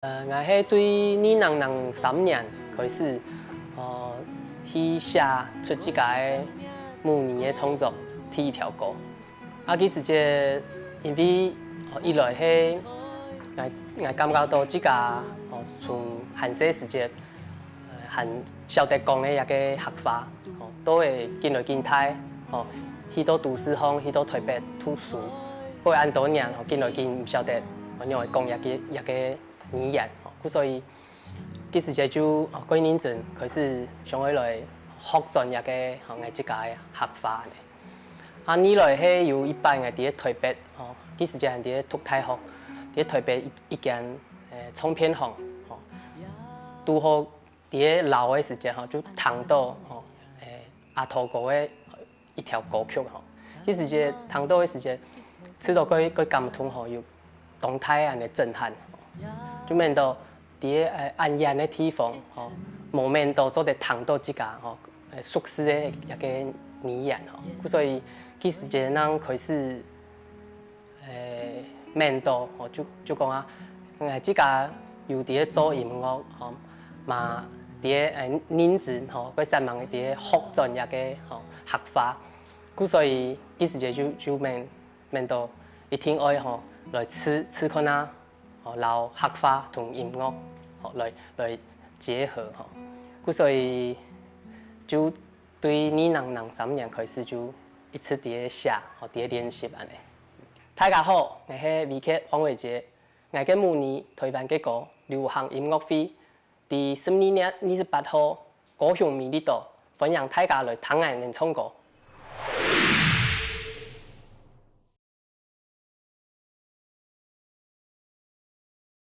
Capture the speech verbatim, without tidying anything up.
呃，𠊎係對二零零三年開始，哦，去寫出自家个母語个創作第一條歌。啊，其實這因為，哦，一來係𠊎，𠊎感覺到自家，哦，從還細時節，呃，還曉得講个一個客話，哦，都會緊來緊大，哦，去到都市項，去到台北讀書，過恁多年，哦，緊來緊毋曉得，哦，仰會講一個，一個語言，哦，故所以，其實這就，哦，過認真開始想愛來學轉一個，哦，𠊎自家个客話呢。啊，二來係有一擺𠊎佇个台北，哦，其實就還佇个讀大學，佇个台北一，一間，呃，唱片行，哦，拄好佇个撈个時節，吼，就聽到，吼，欸，阿土哥个一條歌曲，吼。其實這聽到个時節，試著个，个感動，吼，有當大恁个震撼，吼。就感覺到佇个，呃，恁遠个地方，吼，無感覺到做得聽到自家，吼，呃，熟悉个一個語言，吼。所以其實這正開始，欸，感覺到，吼，就，就講啊，欸，自家有佇个做音樂，吼，嘛佇个，欸，認真，吼，過煞猛佇个學轉一個，吼，客話。故所以其實這就，就感，感覺到一定愛，吼，來試，試看啊，吼，摎客話同音樂，吼，來，來結合，吼。故所以就對二零零三年開始就一直佇个寫，吼，佇个練習恁呢。大家好，𠊎係維傑黃偉傑。𠊎个母語台灣个歌流行音樂會，佇十二月二十八號，高雄美麗島，歡迎大家來聽𠊎等唱歌。